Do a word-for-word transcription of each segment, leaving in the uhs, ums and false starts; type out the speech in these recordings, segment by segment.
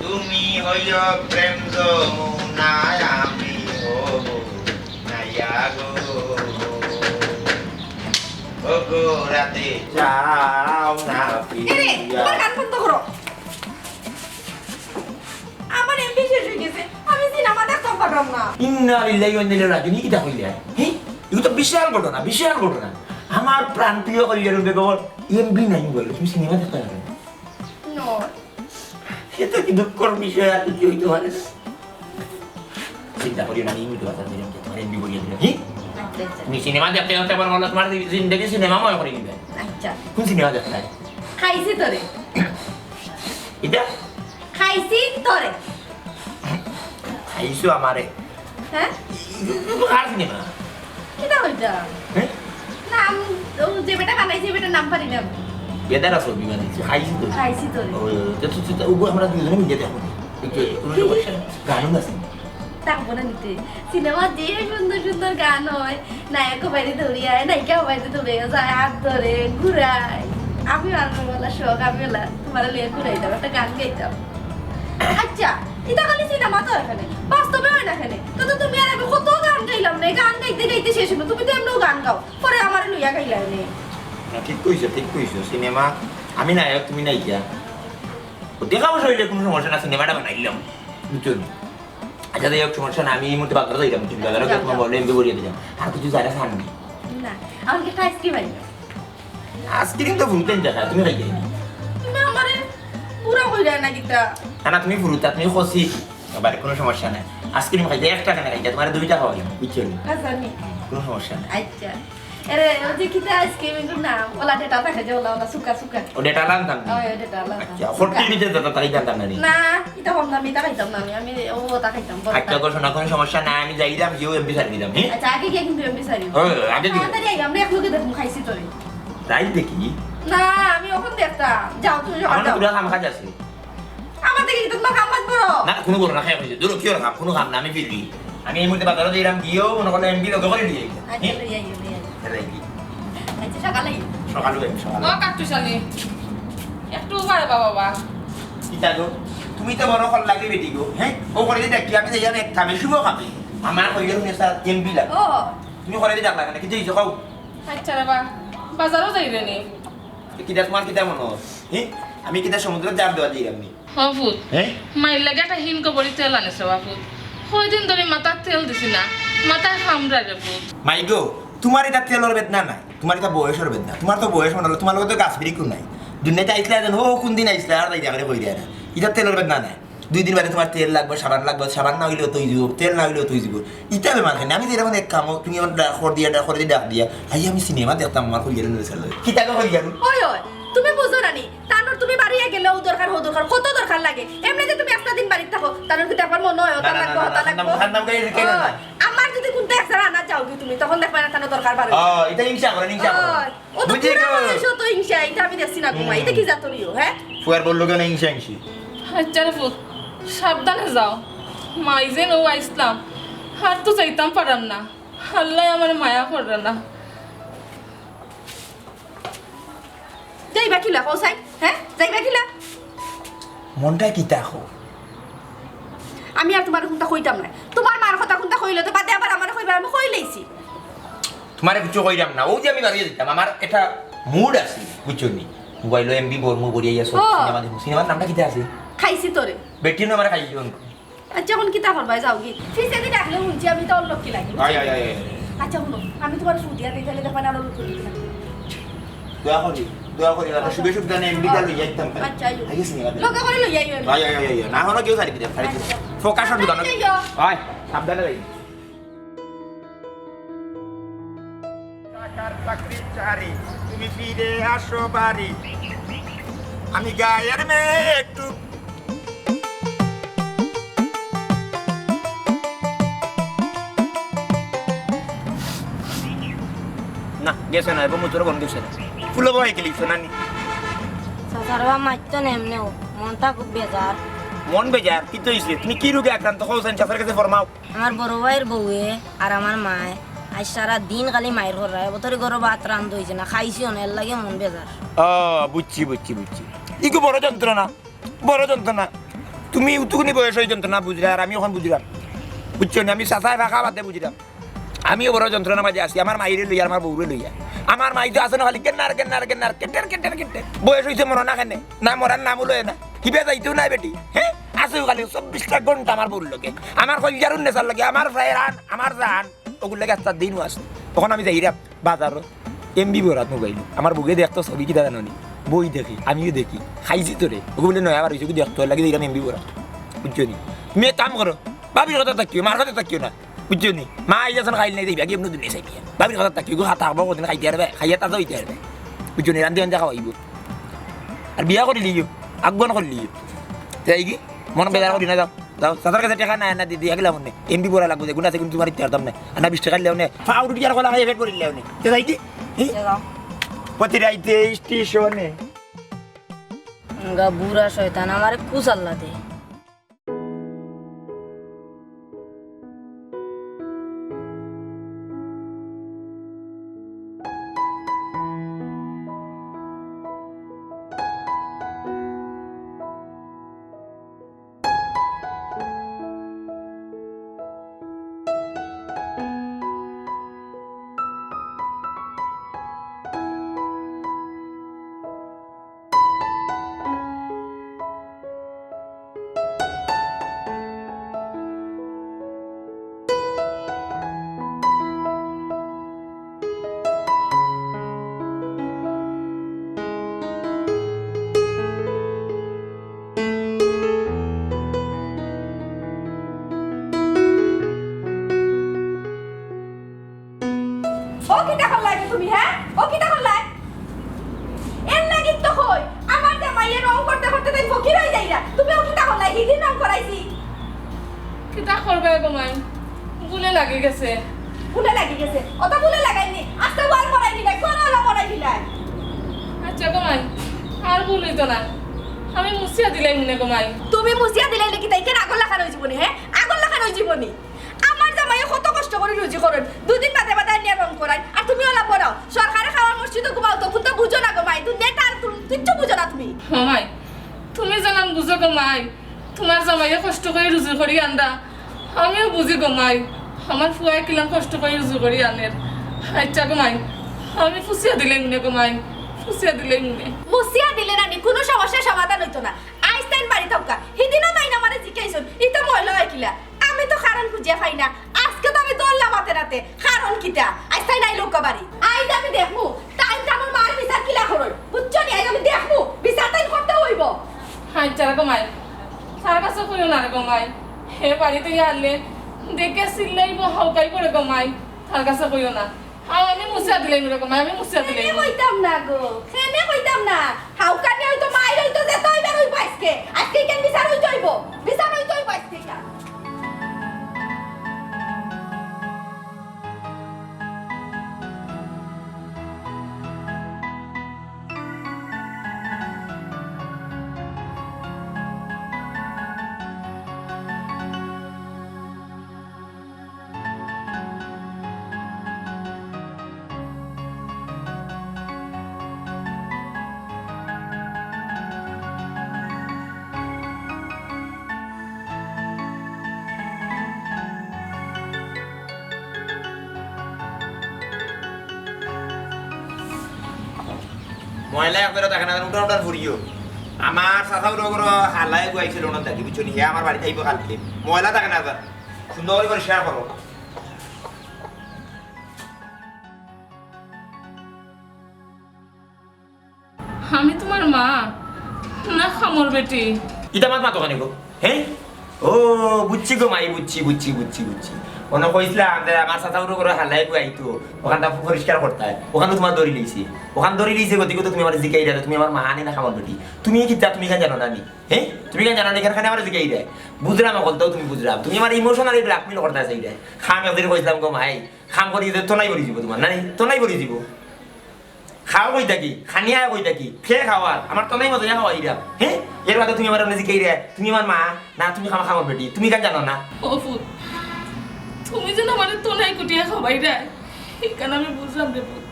তুমি হইও প্রেম যমুনা, আমি হব নাইয়া গো। ও গো রাতে যাও না এরে, ফিরিয়া। তোমার গান বন্ধ করো। আমার এমবি শেষ হয়ে গেছে, আমি সিনেমা দেখতাম পারলাম না। ইন্না লিল্লাহি ওয়া ইন্না ইলাইহি রাজিউন। ই কিতা কইলে? হে? ইগু তো বিশাল ঘটনা, বিশাল ঘটনা। আমার প্রাণপ্রিয় কলিজার বেগমর এমবি নাই মোবাইলো, তুমি সিনেমা দেখতায় পারো না? নয়। সে তো কি দুঃখর বিষয়, আর কিছু হইতে পারে না। চিন্তা করিও না, আমি ইউটিউব আছে, দিলাম, তোমার এমবি করিয়া দিলাম। হি? আচ্ছা, আচ্ছা। তুমি সিনেমা দেখতে দেখতে আমার মনে হয় তোমার জিন্দেগি সিনেমাময় করে দিবে। আচ্ছা। কোন সিনেমা দেখতে? খাইছি তোরে। এটা? খাইছি তোরে। খাইছো আমারে। হ্যাঁ? কার সিনেমা? কিতা কইতা? হ্যাঁ? নাম, ও যে বেটা বানাইছে, বেটার নাম পারি না। বেটার আছে অভিমান হইছে, খাইছি তো। খাইছি তো। ও, তো, তো, তো, ওগো আমরা দুজনে মিলে দেখো। এই যে, কোনো সমস্যা নেই। গানও আছে। থাকবো না নিতে। সিনেমা যে সুন্দর সুন্দর গান হয়, নায়ক বাইরে দৌড়িয়ে আয়, নায়িকা বাইরে দৌড়ে যায়, হাত ধরে, ঘুরায়। আমি আর বলা শখ, আমি বলা, তোমার লিয়ে ঘুরাইতাম, একটা গান গাইতাম। আচ্ছা, এটা খালি সিনেমা তো এখানে, বাস্তবে হয় না এখানে। তো, তো তুমি আর আমি কত গান গাইলাম রে, গান গাইতে গাইতে শেষ হলো। তুমি তো এমনিও গান গাও, পরে আমার লইয়া গাইলায় নে। না, ঠিক কইছো, ঠিক কইছো। সিনেমা, আমি নায়ক, তুমি নায়িকা। ও, দেখা বসে হইলে কোনো সমস্যা না, সিনেমাটা বানাইলাম, বুঝছো নি? আচ্ছা, যাই হোক, সমস্যা না, আমি এই মুহূর্তে বাজারে যাইলাম, তুমি বাজারে যাও, তোমার যাও। বলে এমবি করিয়া দিলাম। আর কিছু যারা খান নি? না, আমাকে একটা আইসক্রিম আইও। আইসক্রিম তো ফুরুতেন দেখা, তুমি খাইতে নি? তুমি আমারে পুরা কইরা না কিতা? না, না, তুমি ফুরুতা, তুমি খসি। বারে কোনো সমস্যা নাই। আইসক্রিম খাইতে একটা কেন খাইতে, তোমার দুইটা খাওয়াই, বুঝছো নি? আচ্ছা, নি। কোনো সমস্যা নাই। আচ্ছা। এরে, ওই যে কিতা আইসক্রিম এগুলো না, ওলা ডেটা থাকে যে ওলা, ওলা সুকা সুকা। ও ডেটা আনতাম নি? ওই, ওই ডেটা আনতাম। আচ্ছা, ফোরটি নিতে যেত, তাই জানতাম না নি? না, এটা কম দামি, এটা খাইতাম না আমি, আমি ও ওটা খাইতাম, বড়টা। আচ্ছা, গো, শোনা, কোনো সমস্যা নাই, আমি যাইলাম, গিয়েও এমবি সারি দিলাম, হ্যাঁ? আচ্ছা, আগে গিয়ে কিন্তু এমবি সারি। ও, আগে দিও। তাড়াতাড়ি আই, আমরা এক লগে দেখুন, খাইছি তোরে। তাই দেখি? না, আমি ওখান দেখতাম। যাও, তুমি আমার সকাল না যাও। পুরা কাম কাজ আছে। আমার থেকে কিন্তু তোমার কাম কাজ বড়। না, কোনো বড় না, খাই হয়েছে। দূর, কি ওর কাম? কোনো কাম না, আমি ফিরি। আমি এই মুহূর্তে বাজারে যাইলাম, গিয়েও মনে করলে এমবি লগে করে নিয়ে আইলাম। আচ্ছা, হুম? লই আইও, লই আইও। তাহলে কি? আচ্ছা, সকালে আইও। সকালে আইও, সকালে। ও কাট্টুশালী, একটু উবারে বাবা, বাবা। কিতা গো? তুমি তো বড় কল লাগে বেটি গো, হ্যাঁ? ও করে দিয়ে দেখি, আমি যাই আমি এক কামে, শুভ কামে। আমার কইলে শুনে স্যার এমবি লাগে। ও। তুমি করে দিয়ে ডাকলা কেন? কিছু হইছে কও? আচ্ছা রে বা, বাজারও যাই রে নি। কিতা তোমার কিতা মনে হয়? হ্যাঁ? আমি কিতা সমুদ্রে জাল দেওয়া দিই আমি? ও পুত, হ্যাঁ? মাইর লাগি একটা হিন কবরি তেল আনিছে বা পুত। কয়দিন ধরি মাথাত তেল দিছি না, মাথায় কামড়ায় রে পুত। মাই গো, তোমার এটা তেলর বেদনা নাই, তোমার এটা বয়সর বেদনা। তোমার তো বয়স মনে হলো, তোমার লগে তো গাছ বিরিকও নাই। দুনিয়াতে আইসলা যেন, ও কোন দিন আইসলা, আর তাই জাগারে কই দেয় না। এটা তেলর বেদনা নাই। দুই দিন বাদে তোমার তেল লাগবো, সাবান লাগবো, সাবান না হইলেও তো হইব, তেল না হইলেও তো হইব। এটা বেমার খাই না। আমি তো এরকম এক কামো, তুমি আমার ডাক, খবর দিয়া, ডাক, খবর দিয়া, ডাক দিয়া, আই আমি সিনেমা দেখতাম, আমার কই গেল নড়ে চলে। কিতা গো কই গেল? ওই, ওই, তুমি বুঝো না নি? তানোর তুমি বাড়িয়ে গেলে ও দরকার, ও দরকার, কত দরকার লাগে। এমনিতে তুমি একটা দিন বাড়িতে থাকো, তানোর কিন্তু একবার মনে হয়, ও না, তার না, লাগবো, না, ও না, তার না, লাগবো। খান্দাম, খান্দাম করে রেখে না, ও, না। আমার যদি কোনটা একটা রানা যাও গি তুমি, তখন দেখবা না তানোর দরকার বাড়ে। ও, এটা হিংসা করে, হিংসা করে। ও, ও তো বুঝি পুরা গো। মানুষ, ও তো হিংসা, এটা আমি দেখছি না ঘুমাই। এটা হুম। কি জাতর ইয়ো, হ্যাঁ? ফুয়ার বললো কেন হিংসা হিংসি? আচ্ছা রে পুত, সাবধানে যাও। মাই যেন ও আইসলাম, আর তো যাইতাম পারাম না। আল্লাহ আমার মায়া কররা না। যাইবা কিলা, কও চাই? হ্যাঁ? যাইবা কিলা? মনটা কিতা কও? আমি আর তোমার কোনটা কইতাম না। তোমার মার কথা কোনটা কইলে তো বাদে আবার আমারে কইবা, আমি কইলাইছি। তোমারে কিছু কইরাম না, ও যে আমি বাড়িয়ে দিতাম, আমার একটা মুড আছে, বুঝছো নি? মোবাইলো এমবি বর, মু বরিয়া ইয়া সব ও। সিনেমা দেখো। সিনেমার নামটা কিতা আছে? খাইছি তোরে। বেটি নু আমার খাইছি অঙ্ক। আচ্ছা, এখন কিতা করবায়? যাও গি। ফিসেদি ডাকলে হুনছি আমি তো অলক্ষী লাগি। আয়, আয়, আয়, আয়। আচ্ছা, হুনো, আমি তোমার ফুদিয়া দিই, তাহলে দেখবা না, অলক্ষী লাগি। দোয়া করি, দোয়া করি, আর আচ্ছা। শুভে শুভে জানে এমবিটা লই যাইতাম। আচ্ছা, আইও। আইস নি, আইস। লগে করে লই আইও। আয়, আয়, আয়, আয়। না হনো কেউ সারি দিতাম, সারি দিতাম। আচ্ছা। ফোকাস অর দোকান। আচ্ছা, আইও। আয়, সাবধানে যাই। ঢাকার চাকরি চারি, তুমি ফিরে আসো বাড়ি। আমি গায়ের মেয়ে একটু। না, গেছে না, এবার মুতরে বন গেছে না। ফুলো ভাই গেলি, শোনানি। চাচার বাবা মারতো না এমনেও, মনটা খুব বেজার। মন বেজার? কিতা অইছে? তুমি কি রোগে আক্রান্ত? কও চাইন, চাচার কাছে ফরমাও। আমার বড় ভাইর বউয়ে আর আমার মায়ে আইজ সারা দিন খালি মাইর কররা। এবতরে ঘরো ভাত রান্ধ অইছে না, খাইছিও না, এর লাগি মন বেজার। ও, বুঝছি, বুঝছি, বুঝছি। ইগু বড় যন্ত্রণা। বড় যন্ত্রণা। তুমি অতটুকুনি বয়স অই যন্ত্রণা বুঝরায়, আর আমি অখন বুঝরাম। বুঝছো নি? আমি চাচায় ফাঁকা বাদে বুঝরাম। আমিও বড় যন্ত্রণার মাঝে আছি, আমার মাইরে লইয়া, আমার বউরে লইয়া। আমার মাই তো আছে না খালি গেন্নার, গেন্নার, গেন্নার, কেটের, কেটের, কেটের। বয়স অইছে মরো না কেনে? না মরার নামও লয় না। কিবা যাইতেও নাই বেটি, হে? আছেও খালি চব্বিশটা ঘন্টা আমার বউর লগে। আমার কইলজার উন্নেছার লগে, আমার ফেরান, আমার জান, ওগুর লগে একটা দিনও আছে। অখন আমি যাইরাম বাজারো, এমবি বরাত মোবাইল। আমার বউয়ে দেখতো ছবি কিতা জানো নি? বই দেখি, আমিও দেখি। খাইছি তো রে। ওগু বলে নয়া বার অইছে, ওগু দেখতো, লাগি দেখলাম এমবি বরাত। বুঝছো নি? তুমি এক কাম করো, ভাবির কথা থাকিও, মার কথা থাকিও না। বুঝছো নি? মা আইজ আছইন, খাইল নাই, দেখবি, আগে এমনি দুনিয়া চাইবি। ভাবির কথা থাকিও, ওগু খাতা খাবো, কদিন খাইতে পারবে, খাইয়া তাজা অইতে পারবে। বুঝছো নি? রান্ধি রান্ধি খাওয়াইবো। আর বিয়া করিলিও, আগুয়ান করিলিও। তাই কি? মন বেজার করি না, যাও। যাও, চাচার কাছে টেকা নাই, না দিদি, আগলা মনে। এমবি বড়া লাগবো, যেগুন আছে, কিন্তু তোমার ইত্যা পারতাম না। আর না বিশ টেকা দিলেও নে, ফাউরুটি আর কলা খাইয়া পেট ভরিলেও নে। তে যাই কি? হি? তে যাও। প্রতি রাইতে স্টেশনে। গা বুড়া শয়তান, আমারে কুচাল্লা দে। ও কিতা করলায় গো তুমি, হে? ও কিতা করলায়? এর লাগি তো কই, আমার জামাইয়ে রং করতে করতে তাই ফকির অই যাইরা। তুমি ও কিতা করলায়? হিদিন রং করাইছি। কিতা করবায় গো মাই? ভুলে লাগি গেছে। ভুলে লাগি গেছে? অত ভুলে লাগাইনি। আস্তা ওয়াল করাইনি না, কোন ওয়াল করাইনি না? আচ্ছা গো মাই, আর ভুল অইতো না। আমি মুছিয়া দিলাইমু নে গো মাই। তুমি মুছিয়া দিলাইলে কিতা ইখান আগর লাখান অই যিবো নি, হে? আগর লাখান অই যিবো নি? আমার জামাইয়ে কত কষ্ট করি রুজি করইন, দুদিন বাদে বাদে আনিয়া রং করাইন, আর তুমি অলা বড়াও। সরকারে খাওয়ার মসজিদো ঘুমাও, তখন তো বুঝো না গো মাই, দুনিয়াটা আর তুমি কিচ্ছু বুঝো না তুমি। ও মাই, তুমি যেলান বুঝো গো মাই, তুমার জামাইয়ে কষ্ট করি রুজি করি আনরা, আমিও বুঝি গো মাই, আমার ফুয়ায় কিলান কষ্ট করি রুজি করি আনের। আচ্ছা গো মাই, আমি ফুছিয়া দিলাইমু নে গো মাই, ফুছিয়া দিলাইমু নে। মুছিয়া দিলে নানি কুনু সমস্যার সমাধান অইতো না। আইজ তাইন বাড়ি থাউক্কা, হিদিনও তাইন আমারে জিকাইছইন, ইতা ময়লা অয় কিলা? আমি তো কারণ খুঁজিয়া পাই না। আজকে তো আমি ধরলাম হাতে নাতে। কারণ কিতা? আইজ তাইন আইলউক্কা বাড়ি। আইজ আমি দেখমু, তাইন তান মার বিচার কিলা করইন। বুঝছো নি? আইজ আমি দেখমু, বিচার তাইন করতে অইবো। হায়, তার গো মাই। তার কাছে কইও না রে গো মাই। হে বাড়িত আইলে দেখে চিল্লাইবো, হাউকাইবো রে গো মাই। তার কাছে কইও না। আও, আমি মুছিয়া দিলাইমু রে গো মাই, আমি মুছিয়া দিলাইমু। কেনে কইতাম না গো, কেনে কইতাম না। হাউকানি অইতো, মাইর অইতো, যেতা অইবার অইবো আইজকে। আইজকে ইখান বিচার অইতো অইবো, বিচার অইতো অইবো আইজকে ইখান। ময়লা একবারে থাকে না, উঠান উঠান ফুরিও। আমার চাচা উঠো করো, হালায় গুয়াইছিল ওনার দাদি, বুঝছো নি? হে আমার বাড়িত আইবো কালকে। ময়লা থাকে না, সুন্দর করি পরিষ্কার করো। আমি তুমার মা, না কামর বেটি? ইতা মাত মাতো কেনে গো? হে? ও, বুঝছি গো মাই, বুঝছি, বুঝছি, বুঝছি, বুঝছি। অনো কইছলাম যে আমার চাচা উঠো করো, হালায় গুয়াইতো, ওখানটা পরিষ্কার করতায়। ওখানো তুমার ধরি লইছে। ওখান ধরি লইছে গতিকে তো তুমি আমারে জিকাইরায়, তুমি আমার মা নি না কামর বেটি? তুমি কিতা, তুমি কিতা জানো না নি? হে? তুমি কিতা জানো না? ইখান খানে আমারে জিকাইরায়। বুঝরাম অকলতাউ তুমি বুঝরাম। তুমি আমারে emotionally blackmail করতায় চাইরায়। কাম একদিন কইছলাম গো মাই, কাম করি যে তনাই পড়ি যিবো তুমার, না নি? তনাই পড়ি যিবো। খাও কই থাকি, খানি আয় কই থাকি, কে খাওয়ার, আমার তনাই মজাইয়া খাওয়াইরাম, হে? এর বাদে তুমি আমারে জিকাইরায়, তুমি আমার মা, না তুমি কামর বেটি, তুমি কিতা জানো না? ও ফুত, তুমি যেন আমারে তনাই কুটিয়া খাওয়াইরায়, ইখান আমি বুঝরাম রে ফুত।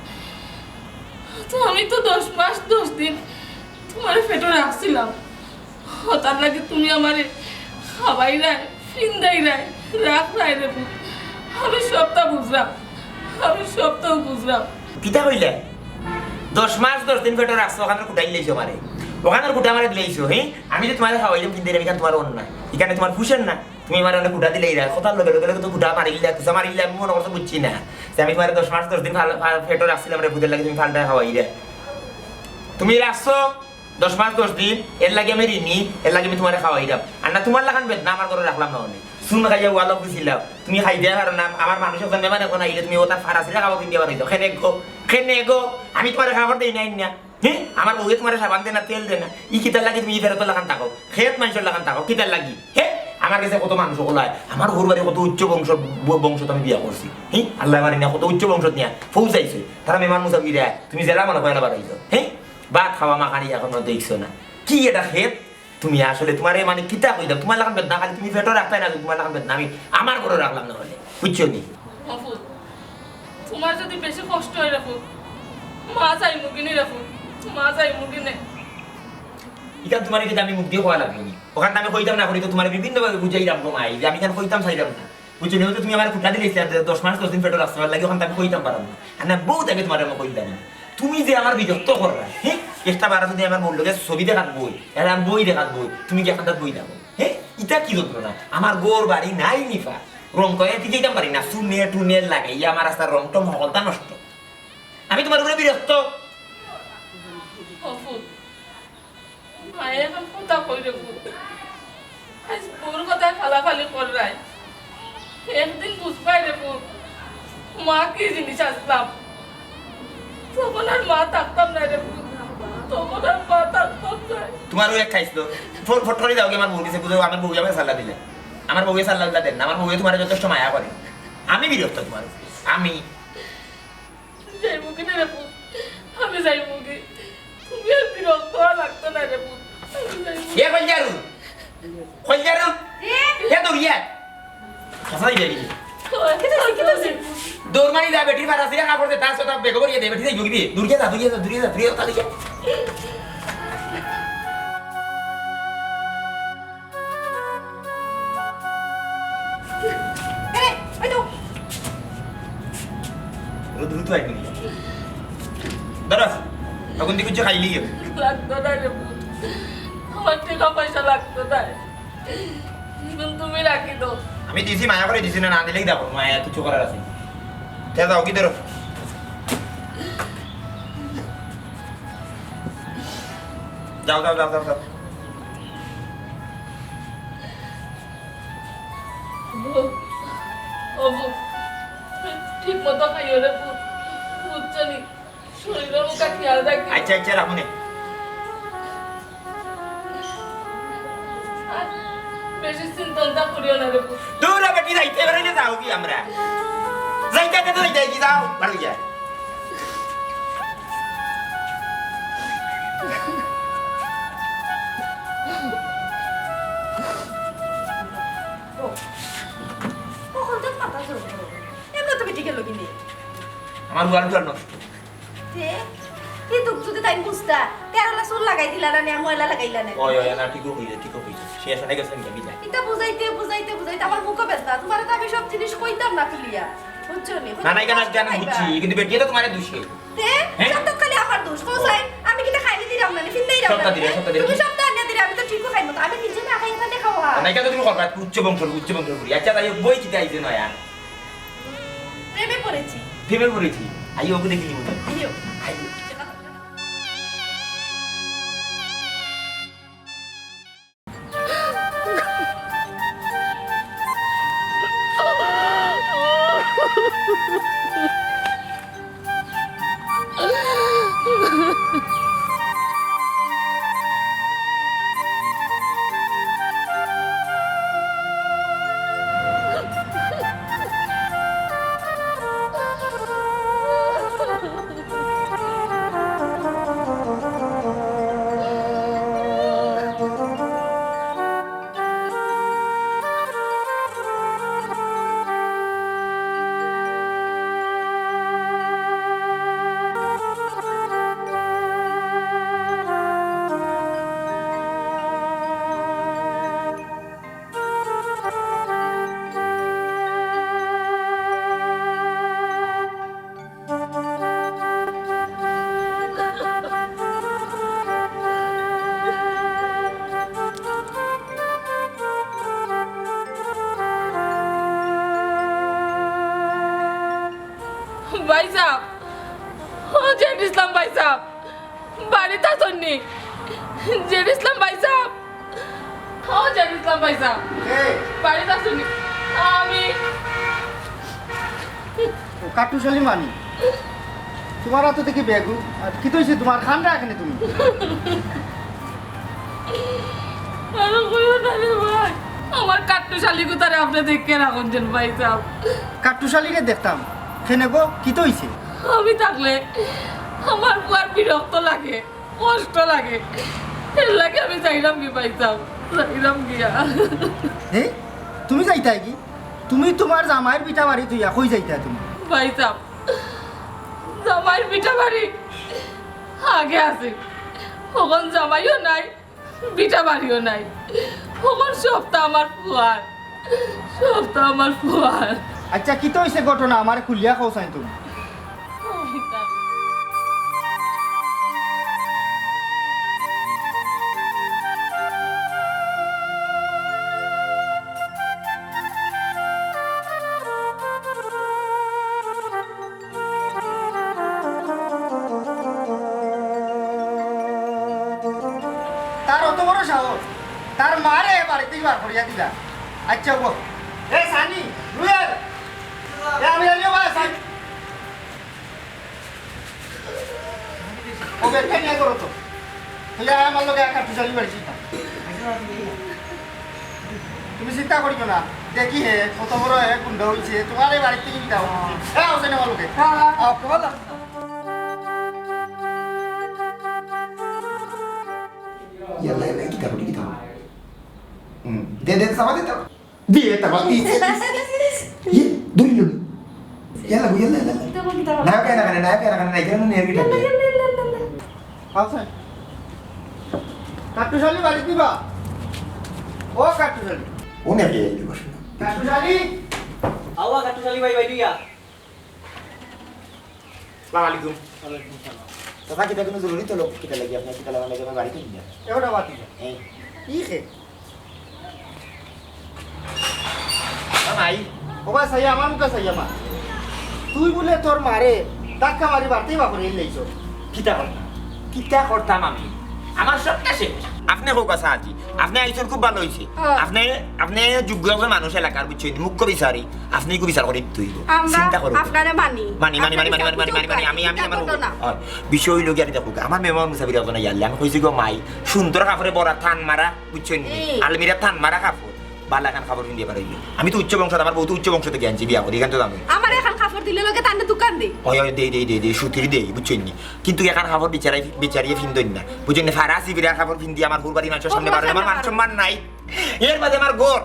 তো আমি তো দশ মাস দশ দিন তুমারে পেটো রাখছিলাম। অতার লাগি তুমি আমারে খাওয়াইরায়, ফিন্দাইরায়, রাখরায় রে পুত। আমি সবটা বুঝরাম, আমি সবটাউ বুঝরাম। কিতা কইলে? দশ মাস দশ দিন পেটো রাখছো, অখানর খুটা দিলাইছো আমারে, অখানর খুটা আমারে দিলাইছো, হে? আমি যে তুমারে খাওয়াইরাম, ফিন্দাইরাম, ইখান তুমার অন্যায়, ইখান তুমার পুষের না। তুমি আমারে অনেক খুটা দিলাইরায়, কথার লগে লগে লগে তো খুটা মারিলাইলা, খুটা মারিলাইলা, আমি মনো করছো বুঝছি না। যে আমি তুমারে দশ মাস দশ দিন ফাল-, ফাল-, পেটো রাখছিলাম রে পুতর লাগি, তুমি পাল্টায় খাওয়াইরায়। তুমি রাখছো দশ মাস দশ দিন, এরলাগি আমি ঋণী, এরলাগি আমি তুমারে খাওয়াইরাম। আর না তুমার লাখান বেদনা আমার ঘরো রাখলাম না অনে। চুন খাইয়া ওয়ালো ফুছিলাও। তুমি খাইতায় পারো না, আমার মানুষ অকল মেহমান অকল আইলে তুমি অতার ফাড়া ছিড়া কাপড় পিন্দিয়া বারইছো। কেনে গো, কেনে গো, আমি তুমারে কাপড় দেই না, আইন না। হে? আমার বউয়ে তুমারে সাবান দেয় না, তেল দেয় না। ই কিতার লাগি তুমি ই ফেরতর লাখান থাকো? খেত মানষর লাখান থাকো, কিতার লাগি? হে? আমার গেছে কত মানুষ অকল আয়, আমার হউর বাড়ি কত উচ্চ বংশ, ব-, বংশত আমি বিয়া করছি। হে? আল্লায় মারি না, কত উচ্চ বংশত নিয়া পৌঁছাইছে। তারা মেহমান মুসাফির আয়, তুমি যেলা মনো কয় এলা বারইছো। হে? ভাত খাওয়া মাখানি অখনো দেখছো না। কি এটা খেত? তুমি আসলে তুমারে মানে কিতা কইতাম, তুমার লাখান বেদনা খালি তুমি পেটো রাখতায় না, তুমার লাখান বেদনা আমি আমার ঘরো রাখলাম না অনে, বুঝছো নি? ও পুত, তুমার যদি বেশি কষ্ট অয় রে পুত, মা যাইমুগি নে রে পুত, মা যাইমুগি নে। ইখান তুমারে কিতা আমি মুখ দিয়া কওয়া লাগবো নি? অখান তো আমি কইতাম না করি তো তুমারে বিভিন্নভাবে বুঝাইরাম গো মাই, যে আমি ইখান কইতাম চাইরাম না। বুঝছো নি? অউ যে তুমি আমারে খুটা দিলাইছলায়, দশ মাস দশ দিন পেটো রাখছো, এরলাগি অখান তো আমি কইতাম পারলাম না। আর না, বউত আগে তুমারে আমি কইলাম। হে? তুমি যে আমার বিরক্ত কররায়, হে? একটা বার যদি আমার বউর লগে ছবি দেখাত বই, আর আমি বই দেখাত বই, তুমি কি অখানটাত বই দেখো? হে? ইটা কি যন্ত্রণা? আমার ঘর বাড়ি নাই নি ফা। রং করে ঠিক যাইতাম পারি না, চুনে টুনে লাগাইয়া আমার রাস্তার রং টং হকলতা নষ্ট। আমি তুমার উপরে বিরক্ত। ও পুত, মায়ে অখন কথা কই রে পুত। আইজ বউর কথায় ফালাফালি কররায়। একদিন বুঝবায় রে পুত, মা কি জিনিস আছলাম। তখন আর মা থাকতাম নায় রে পুত, তখন আর মা থাকতাম নায়। তুমারও এক খাইছিল। ফট, ফট করি যাওগি আমার বউর গেছে, বুঝো, আমার বউয়ে আমারে সাল্লা দিলে। আমার বউয়ে সাল্লা দিলা দেন না, আমার বউয়ে তুমারে যথেষ্ট মায়া করে। আমি বিরক্ত তুমার উপরে। আমি যাইমুগি নে রে পুত, আমি যাইমুগি। তুমি আর বিরক্ত অওয়া লাগতো নায় রে পুত, আমি যাইমুগি। এ কইলজারু, কইলজারু, জি? এ দৌড়িয়া। হাছা যাইবি। কিতা অইছে, কিতা অইছে? দৌড় মারি যা, বেটির ফাড়া ছিড়া কাপড় দে, তার সাথে বেগো করিয়া দে, বেটি যাইবো কি দে? দৌড়িয়া যা, দৌড়িয়া যা, দৌড়িয়া যা, দৌড়িয়া যা। এই, এই তো। ও দ্রুত আইবি। ধরো, অখন দি কিচ্ছু খাইলি। লাগতো নায় রে পুত। আমার টেকা পয়সা লাগতো নায়। অখন তুমি রাখি দেও। আমি দিছি, মায়া করি দিছি না, না দিলেই দেখো, মায়া কিচ্ছু করার আছে। তে যাও, কি ধরো? যাও, যাও, যাও, যাও, যাও। বউ, ও বউ, ঠিক মতো খাইও রে পুত, বুঝছো নি? শরীরর মুখা খেয়াল রাখিও। আচ্ছা, আচ্ছা, রাখমু নে। আর বেশি চিন্তা উন্তা করিও না রে পুত। দূর বেটি, যাইতে বেরোইলে যাও কি আমরা? যাইতে, যাইতে, যাইতে কি যাও, বারো গিয়া। ও, কখন তো মাথা চলবে? এমনি তো বেটি গেল কি নেই? আমার ওয়াল টুয়াল নষ্ট। তে, ই দুখ যদি তাইন বুঝতা, তেরোলা চুল লাগাই দিলা না, নে ময়লা লাগাইলা না। ওই, ওই, না, ঠিকও কইছে, ঠিকও কইছে। সে আসলে গেছে আমি যাই। ইতা বুঝাইতে, বুঝাইতে, বুঝাইতে আমার মুখও ব্যথা। তুমারে তো আমি সব জিনিস কইতাম না খুলিয়া। বুঝছো নি? না, না, এখানে আজকে আমি বুঝছি, কিন্তু বেটিয়ে তো তুমারে দুষে। তে, হ্যাঁ? সবটা খালি আমার দোষ। কও চাই, আমি কিতা খাইলে দিলাম না, ফিন্দাইলাম না। সবটা দিলে, সবটা দিলে। তুমি সবটা আনিয়া দিলে, আমি তো ঠিকও খাইমু। আমি নিজে না খাই, এখানে খাওয়া। না, এটা তো তুমি করবা, উচ্চ বংশ, উচ্চ বংশ করি। আচ্ছা, যাই হোক, বই কিতা আইছে নয়া? প্রেমে পড়েছি। প্রেমে পড়েছি। আইও, ওকে দেখে নিব। আইও। আইও। ভাইসাব, ও জেড ইসলাম ভাইসাব, বাড়িত আছইন নি? জেড ইসলাম ভাইসাব, ও জেড ইসলাম ভাইসাব, এই। বাড়িত আছইন নি? আমি ও কাট্টুশালী মানি, তুমার আতো দেখি বেগু। আর কিতা অইছে তুমার, কান্দরায় কেনে তুমি? আর কইও না রে ভাই, আমার কাট্টুশালী গুতারে আপনে দেখিয়া রাখইন যেন ভাইসাব। কাট্টুশালীরে দেখতাম, কেনে গো, কিতা অইছে? আমি থাকলে আমার ফুয়ার বিরক্ত লাগে, কষ্ট লাগে, এরলাগি আমি যাইরাম গি ভাইসাব, যাইরাম গিয়া। হে, তুমি যাইতায় গি? তুমি তুমার জামাইর ভিটা বাড়ি থইয়া কই যাইতায় তুমি? ভাইসাব, জামাইর ভিটা বাড়ি আগে আছিল, অখন জামাইও নাই, ভিটা বাড়িও নাই, অখন সবতা আমার ফুয়ার, সবতা আমার ফুয়ার। আইচ্ছা, কিতা অইছে ঘটনা, আমারে খুলিয়া কও চাইন তুমি। তার অত বড় সাহস, তার মারে বাড়ি থাকি বার করিয়া দিলা। আইচ্ছা, ওগো, এ সানি, রুয়েল, এ আমি জানিও বা সানি। ও বেটা নিয়া করো তো। তুই আয় আমার লগে, একা তুই চলি বাড়ি চিন্তা। তুমি চিন্তা করিও না, দেখি হে কত বড় হে গুন্ডা অইছে, তুমার এই বাড়ি থাকি বিদায় অইছে। হ্যাঁ, হোসেন আমার লগে। হ্যাঁ, হ্যাঁ। আও, ভালো। ইয়াল্লা, ইয়াল্লা, কিতা করি, কিতা করি? হুম, দে, দে, চাবা দে, চাবা। দিয়ে, তারপর দিয়ে, দিয়ে, দিয়ে। ইয়ে, ধরিল নি। ইয়াল্লা, ইয়াল্লা, ইয়াল্লা। কিতা বল, কিতা বল? নায়ক এনে কানে, নায়ক এনে কানে, নায়ক এনে কানে, নায়ক এনে কানে। ইয়াল্লা, ইয়াল্লা, ইয়াল্লা, ইয়াল্লা। আচ্ছা। কাট্টুশালী বাড়ি দিবা? ও কাট্টুশালী। ও নাকি এই বসে? কাট্টুশালী। আওয়া কাট্টুশালী ভাই, ভাই, তুই আ। সালাম আলাইকুম। ওয়ালাইকুম সালাম। চাচা, কিতা কুনু জরুরি তলব কিতা লাগি আপনার? কিতা লাগা লাগি আমার বাড়িত নিয়া? এ ওটা বাদ দিয়া। এই। ই খে? ও ভাই। ও ভাই, চাইয়া আমার মুখে চাইয়া মা। তুই বুলে তোর মারে ধাক্কা মারি বাড়িত বার করি লাইছো। কিতা করতাম? কিতা করতাম আমি? আমার সবটা শেষ। আপনে কউক্কা চাচি, আপনে আইছইন খুব ভালা অইছে। হ্যাঁ। আপনে, আপনে যোগ্য একজন মানুষ এলাকার, বুঝছইন, মুখ্য বিচারি, আপনে একটু বিচার করি দিতে অইবো। আমরা চিন্তা করো। আপনারে মানি। মানি, মানি, মানি, মানি, মানি, মানি, মানি, মানি, আমি, আমি, আমার অয়, বিষয় অইলো গিয়া, আমি দেখো, আমার মেহমান মুসাফির একজন আইয়া হারলে, আমি কইছি গো মাই, সুন্দর কাপড়ে ভরা, থান মারা, বুঝছইন নি? এই। আলমিরা থান মারা কাপড়, ভালা এখান কাপড় পিন্দিয়া বার অইবো। আমি তো উচ্চ বংশ, আমার বউ তো উচ্চ বংশ থাকি আনছি, বিয়া করি, এখান তো দামি। আমার এখান কাপড় দিলে লগে তানরে দোকান দেই। অয়, অয়, দেই, দেই, দেই, দেই, সুতির দেই, বুঝছইন নি? কিন্তু এখান কাপড় বিচারাই, বিচারিয়ে পিন্দইন না। বুঝছইন নি? ফারা সিবিরা কাপড় পিন্দি আমার হুরবাড়ি মানষর সামনে বার অইলে আমার মান সম্মান নাই। এর বাদে আমার ঘর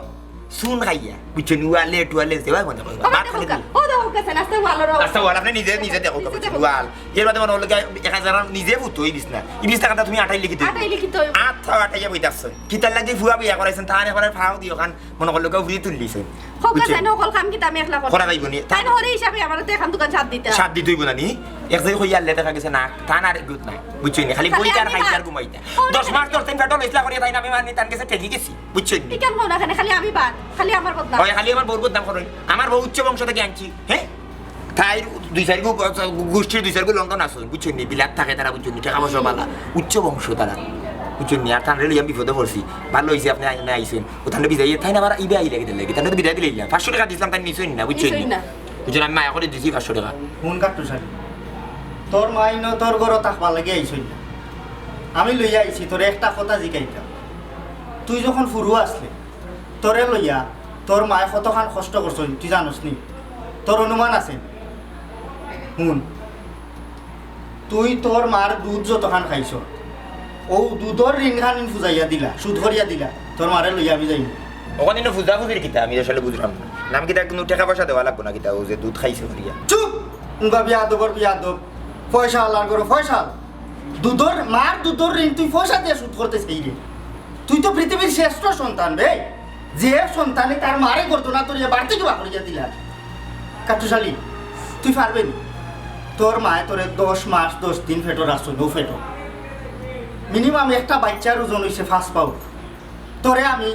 চুন খাইয়া, বুঝছইন নি? ওয়ালে, টুয়ালে, যেবা মনে করো। ও, ভাত দেখো খালি কা, দিই। ও দেখো কা, আস্তা ওয়াল, ও। আস্তা ওয়াল, আপনে নিজে, নিজে দেখো, নিজে দেখো। ওয়াল। এর বাদে মনে অইলো গিয়া এক হাজার নিজে ফুটো অই বিছনা। ই বিছনা কাটা তুমি আটাই লিখি দিও। আটাই লিখি তো। আট থাও আটাইয়া বইতাছ। কিতার লাগি ফুয়া বিয়া করাইছইন, তান একবারে ফাও দিও খান, মনে করলো কেউ উড়িয়ে তুললিছে। হক বুঝছো? আছে, নকল কাম কিতা আমি একলা করতাম? করা যাইবো নি। তাইন হরে হিসাবে আমারে তো এখান দোকান সাথ দিতা। সাথ দিতে অইবো না নি? এক জায়গায় কইয়া আনলে দেখা গেছে না, তান আর এগুত নাই। বুঝছো নি? খালি খালি বইতা আর আমি খাইতা আর বাদ। ঘুমাইতা। ও, দশ মাস দশ দিন পেট্রোল ইসলা করিয়া তাই না আমি মানি তান গেছে ঠেকি গেছি। বুঝছো নি? ইখান কও না কেনে, খালি আমি বাদ, খালি আমার বদনাম। অয়, খালি আমার বউর বদনাম করইন। আমার বউ উচ্চ বংশ থাকি আনছি, হ্যাঁ? তাইর দুই চাইর গু-, গোষ্ঠীর দুই চাইর গু লন্ডন আছে, বুঝছইন নি? বিলাত থাকে তারা, বুঝছইন নি? টেকা পয়সা বালা, উচ্চ বংশ তারা, বুঝছইন নি? আর তানরে লইয়া আমি বিপদো পড়ছি, ভালা অইছে আপনে আই-, না আইছইন। ও তানরে বিদায়, তাইন আবার ইবা আইলা কিতার লাগি? তাইনরে তো বিদায় দিলাইলা, পাঁচশো টেকা দিছলাম, তাইন নিছইন না, বুঝছইন নি? নিছইন না। বুঝছইন, আমি মায়া করি দিছি পাঁচশো টেকা। হুন কাট্টুশালী, তোর মাই ন তোর ঘরো থাকবার লাগি আইছইন না, আমি লইয়া আইছি, তোরে একটা কথা জিকাইতাম। তুই যখন ফুরু আছলে, তোরে লইয়া তোর মায়ে কতখান কষ্ট করছইন, তুই জানোস নি? তোর অনুমান আছে? হুন, তুই তোর মার দুধ যতখান খাইছস, অউ দুধর ঋণখান ফুজাইয়া দিলা, শোধ করিয়া দিলা, তোর মারে লইয়া আমি যাইমু। অখান ইনো ফুজাফুজির কিতা, আমি আসলে বুঝলাম না। নাম কিতা, কুনু টেকা পয়সা দেওয়া লাগবো না কিতা, অউ যে দুধ খাইছে করিয়া? চুপ! উনবা বিয়াদবর বিয়াদব, পয়সা আলার ঘরো পয়সা আলা। দুধর, মার দুধর ঋণ তুই পয়সা দিয়া শোধ করতে চাইরে? তুই তো পৃথিবীর শ্রেষ্ঠ সন্তান বে, যে সন্তানে তার মারে গর্দনা ধরিয়া বাড়ি থাকি বার করিয়া দিলা। কাট্টুশালী, তুই পারবে নি? তোর মায়ে তোরে দশ মাস দশ দিন পেটো রাখছইন, অউ পেটো। Minimum একটা বাইচ্চার ওজন অইছে পাঁচ পাউন্ড। তোরে আমি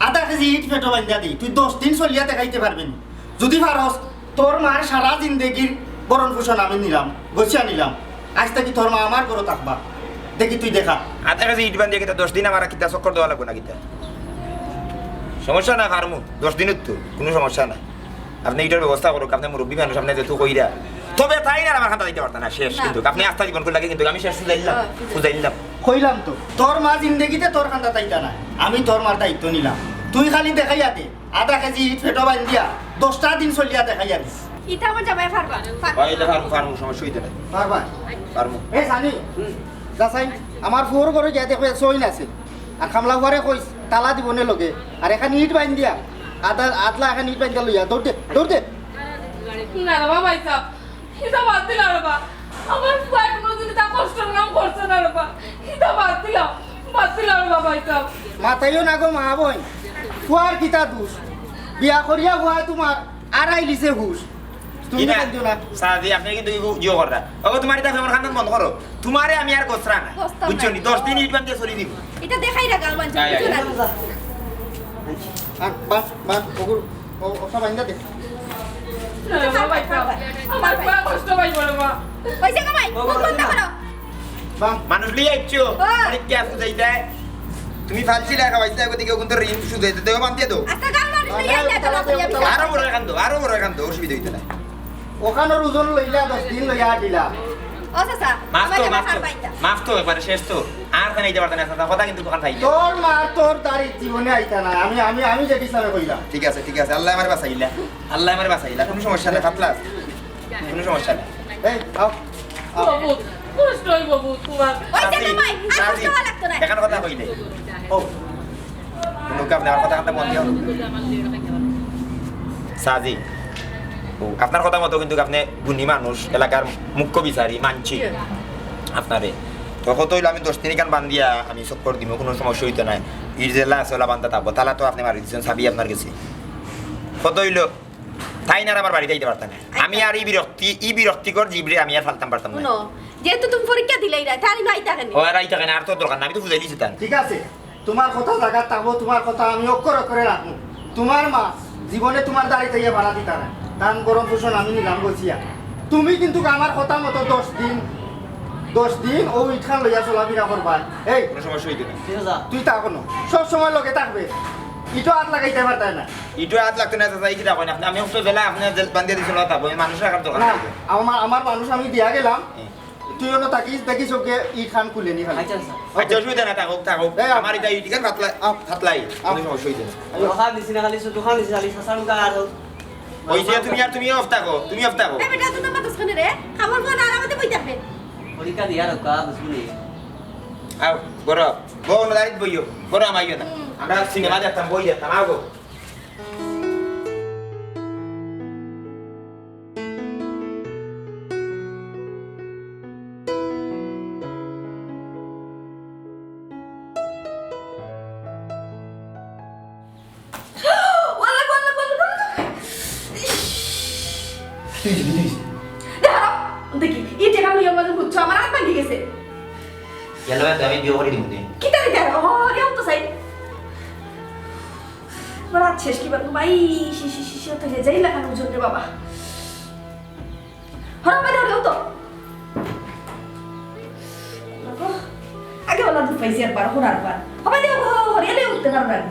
আধা কেজি ইট পেটো বান্ধিয়া দেই, তুই দশ দিন চলিয়া দেখাইতে পারবে নি? যদি পারস, তোর মার সারা জিন্দেগির ভরণ পোষণ আমি নিলাম, গছিয়া নিলাম। আইজ থাকি তোর মা আমার ঘরো থাকবা। দেখি তুই দেখা। আধা কেজি ইট বান্ধিয়া কিতা দশ দিন আমার কিতা চক্কর দেওয়া লাগবো না কিতা? সমস্যা না, পারমু। দশ দিনর তো কুনু সমস্যা না। আপনে ইটার ব্যবস্থা করউক, আপনে মুরব্বি মানুষ, আপনে যেহেতু কইরা। তবে তাইন আর আমার কান্দাত আইতা পারতা না, শেষ না। কিন্তু। আপনে আস্তা জীবন করলা কি কিন্তু, আমি শেষ ফুজাইলাম, হ্যাঁ, ফুজাইলাম। কইলাম তো, তোর মা জিন্দেগিতে তোর কান্দাত আইতা না। আমি তোর মার দায়িত্ব নিলাম। তুই খালি দেখাইয়া দে। আধা কেজি ইট পেটো বান্ধিয়া দশটা দিন চলিয়া দেখাইয়া দিস। ইটা আমার জামাই পারবা, পারবা। অয়, ইটা পারমু, পারমু, সমস্যা অইতো নায়। পারবা? পারমু। এ সানি, হুম। যা চাই, আমার ফুয়ার ঘরো গিয়া দেখবে, সইন আছে। আর কামলা ফুয়ারে কইস, তালা দিবো নে লগে। আর এখান ইট বান্ধিয়া, আধা, আধলা এখান ইট বান্ধিয়া লইয়া, দৌড় দে, দৌড় দে। না রে বা ভাইসাব, ইটা বাদ দিলাম রে বা। আমার ফুয়ায় কুনুদিন ইতা কষ্টর কাম করছে না রে বা। ইতা বাদ দিলাম, বাদ দিলাম রে বা ভাইসাব। মাতাইও না গো মা বইন, ফুয়ার কিতা দুষ? বিয়া করিয়া ফুয়ায় তুমার আড়াই লিছে হুশ। তুমি ইনা, কান্দিও না। সাজি, আপনে কিন্তু ইগু জিও কররা। ওগো, তুমার ইতা ফেমর কান্দাত বন্ধ করো। তুমারে আমি আর গছরা না। গছতাম না। বুঝছো নি? দশ দিন ইট বান্ধিয়া চলি দিমু। ইটা দেখাই রাখা, আমার আয়, আয়, বুঝছো না? আয়। আর, বাহ, বাহ, ওগুলো ও, ওটা বাইন্দা দে। না, না, ভাই, না, ভাই। আমার বড় কষ্ট ভাই, বড় মা। পয়সা কামাই, ও, মুখ বড় বন্ধ মা। করো। বাহ। মানুষ লইয়া আইছো, ও। অনেক কে আসু যাইতে। তুমি ফালছি লেখা পাইছো, এগো দিকে ওগুন তো ঋণ শুধু হইতে দেও, বান্ধিয়া দেও। আচ্ছা, গাল মানুষ লইয়া আইলে তো না করিয়া বিচার। আরো বড় কান্দো, আরো বড় কান্দো, অসুবিধা হইতো না। ওখানোর ওজন লইলা, দশ দিন লইয়া দিলা। ও চাচা, মাফ আমার তো, এবার মাফ তো, হার পাইতা। মাফ তো, একবারে শেষ তো। আর জানাইতে পারতে না, চাচা, কথা কিন্তু দোকান পাইলে। তোর মা তোর দাড়ি জীবনে আইতা না। আমি, আমি, আমি যেটি হিসাবে কইলাম। ঠিক আছে, ঠিক আছে। আল্লায় আমারে বাঁচাইলা। আল্লায় আমারে বাঁচাইলা। কুনু সমস্যা নাই, পাতলা আছে। কুনু সমস্যা নাই। এই, আও, আও। বহুত কষ্ট অইবো বহুত তুমার। ওই যে সাজি, জামাই, আর সাজি, কষ্ট হওয়া লাগতো না। এখান কথা কইলে। ও, কুনু আপনে আমার কথা কান্দা বন্ধ দিও। সাজি, ও, আপনার কথা মতো কিন্তু আপনে গুণী মানুষ, এলাকার মুখ্য বিচারি, মানছি আপনারে। তো কত অইলো আমি দশ দিন ইখান বান্ধিয়া আমি চক্কর দিমু, কুনু সমস্যা অইতো নায়। ইট যেলা আছে ওলা বান্ধা থাকবো, তালা তো আপনে মারি দিছেন, চাবি আপনার গেছে। কত অইলো? তাইন আর আমার বাড়িত আইতা পারতা না। আচ্ছা। আমি আর ই বিরক্তি, ই বিরক্তিকর জীবরে আমি আর ফালতাম পারতাম না। হুনো, যেহেতু তুমি পরীক্ষা দিলাইরায়, তাইলে আইতা কেনে? ও আর আইতা কেনে? আর তো দরকার না, আমি তো বুঝাই দিছি তান। ঠিক আছে, তুমার কথা জাগাত থাকবো, তুমার কথা আমি অক্ষরে অক্ষরে রাখমু। তুমার মা জীবনে তুমার দাড়ি থাইয়া বাড়া দিতা না, তান ভরণ পোষণ আমি নিলাম গছিয়া। তুমি কিন্তু আমার কথা মতো দশ দিন, দশ দিন অউ ইটখান লইয়া চলাফিরা করবায়। এই, কুনু সমস্যা অইতো না। তুই থাক নু, সব সময় লগে থাকবে, ইটো আত লাগাইতে পারতায় না। ইটো আত লাগতো না, চাচা, ই কিতা কইন আপনে? আমি অত বেলা আপনে জেল বান্ধিয়া দিছিল, তা বই মানুষ রাখার দরকার না, নাই। আমার, আমার মানুষ আমি দিয়া গেলাম। হ্যাঁ। তুই অনো থাকিস, দেখিস ওকে ইটখান খুলে নি খালি। আচ্ছা, আচ্ছা। আচ্ছা, অসুবিধা নাই, থাকুক, থাকুক। এই, আ- আমার ইটা ইটখান ফাতলা-, আ- ফাতলাই, আ- কুনু সমস্যা অইতো না। আ- দোকান দিছি না খালি, শুধু দোকান দিছি খালি, চাচার মুখে আর হোক। অইছে, তুমি আর, তুমি অফ থাকো, তুমি অফ থাকো। এই বেটা, তুই তো মাতস কেনে রে? খাবার খাওয়া আর আমাদের বই থাকবে। পরীক্ষা দিয়া রোকা, বুঝবি নি? আও, বড়, বউ না দাঁড়িয়ে বইও, বড় আমাইও না। হুম। আমরা সিনেমা দেখতাম, বই দেখতাম, আও গো। ওয়াল্লা, ওয়াল্লা, ওয়াল্লা, ওয়াল্লা। ইস। কিতা অইছে, কিতা অইছে? দেখো, দেখি, এই টেকা লইয়া আমার বুঝছো, আমার আত ভাঙি গেছে। গেল তো আমি বিয়া করি দিমু নে। কিতা দিতে? ও, আরে, আমি তো চাই। আমার আত শেষ কিবা, ভাই, শি, শি, শি, শি, তো হে যাই লাগানো জন্য বাবা। হরো, হরো, হরো, তো। আগে ওলা দুধ পাইছি একবার, এখন আরবার। হবাই দে, হো, হো, হরিয়ালে উঠতে পারো না।